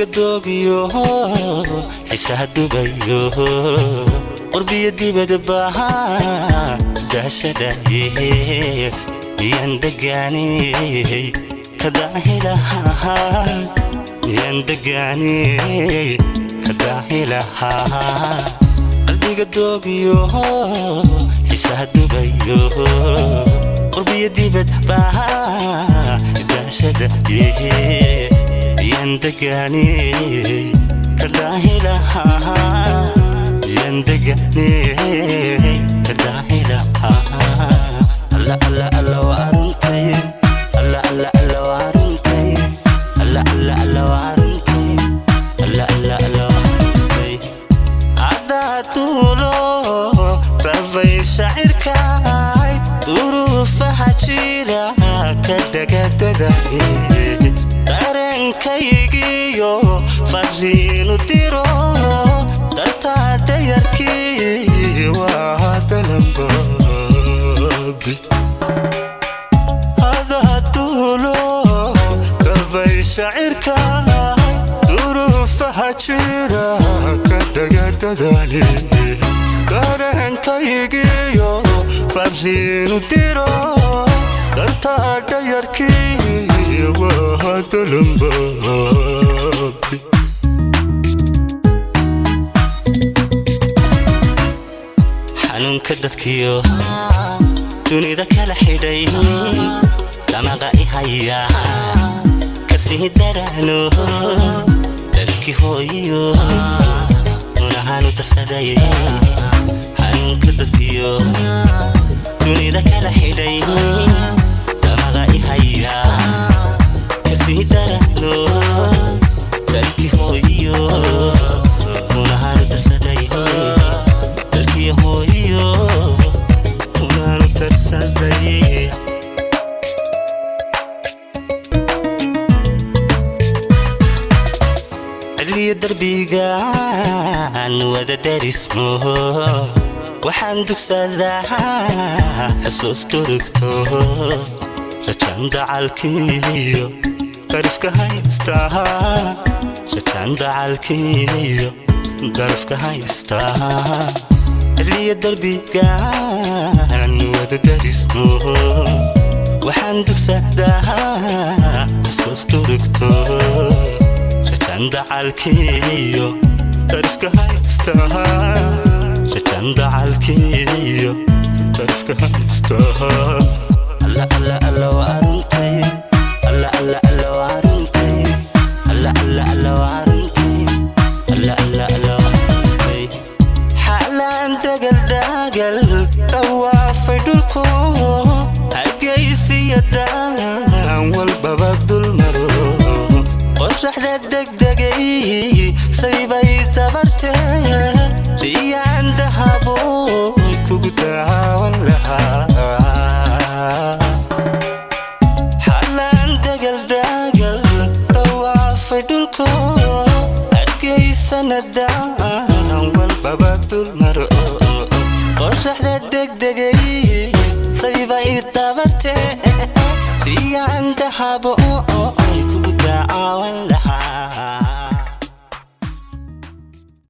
Qalbiga doogiyo, xiisaha dubayo, qurbiyo dibadba daashadaye, miyaan degaaney kadaahilahaa? Miyaan degaaney kadaahilahaa? Qalbiga doogiyo, xiisaha dubayo, qurbiyo dibadba daashadaye, miyaan degaaney kadaahilahaa? Miyaan degaaney kadaahilahaa? Alla, alla, alla, waa aruntay. Alla, alla, alla, waa aruntay. Alla, alla, alla, waa aruntay. Alla, alla, alla, waa aruntay. Haddaa tuulo dabay shacirkaay, duruufaha jira ka dhagadadaye, dareenkaygiyo fariinu diro, dartaa dayarkii waa dalanbaabi. Hadaa tuulo dabay shacirkaay, duruufaha jira ka dhagadadale, dareenkaygiyo fariinu diro, dartaa dhayarkii waa dalanbaabi. Xanuunka dadkiyo dunida kala xidhay, damaqa i haya kasii daraano, dalkii hooyiyo munahaanu darsaday. Xanuunka dadkiyo dunida kala xidhay, damaqa i haya kasii daraano, dalkii hooyiyo munahaanu darsaday. Dalkii hooyiyo munahaanu darsaday. Cidliyo darbigaan wada darismo, waxaan dugsadaa xusuus durugto, rajaan dacalkiiyo darifka haystaa, rajaan dacalkiiyo darafka haystaa. Cidliyo darbigaan wada darismo, waxaan dugsadaa xusuus durugto, rajaan dacalkiiyo darifka haystaa, rajaan dacalkiiyo darifka haystaa. Alla, alla, alla, waa aruntay. Alla, alla, alla, waa aruntay. Alla, alla, alla, waa aruntay. Alla, alla, alla, waa aruntay. Xaalaan dagal dagal dawaafay dhulko, hargeysiya daan walbaba dulmaro, qoraxda degdegay saybay dabartee, riyaan dahaboy kugu daawan lahaa. Xalaan dagal dagal dawaafay dhulko, hargeysana daan walbaba dulmaro, qoraxda degdegay saybay dabartee, riyaan dahabo kugu daawan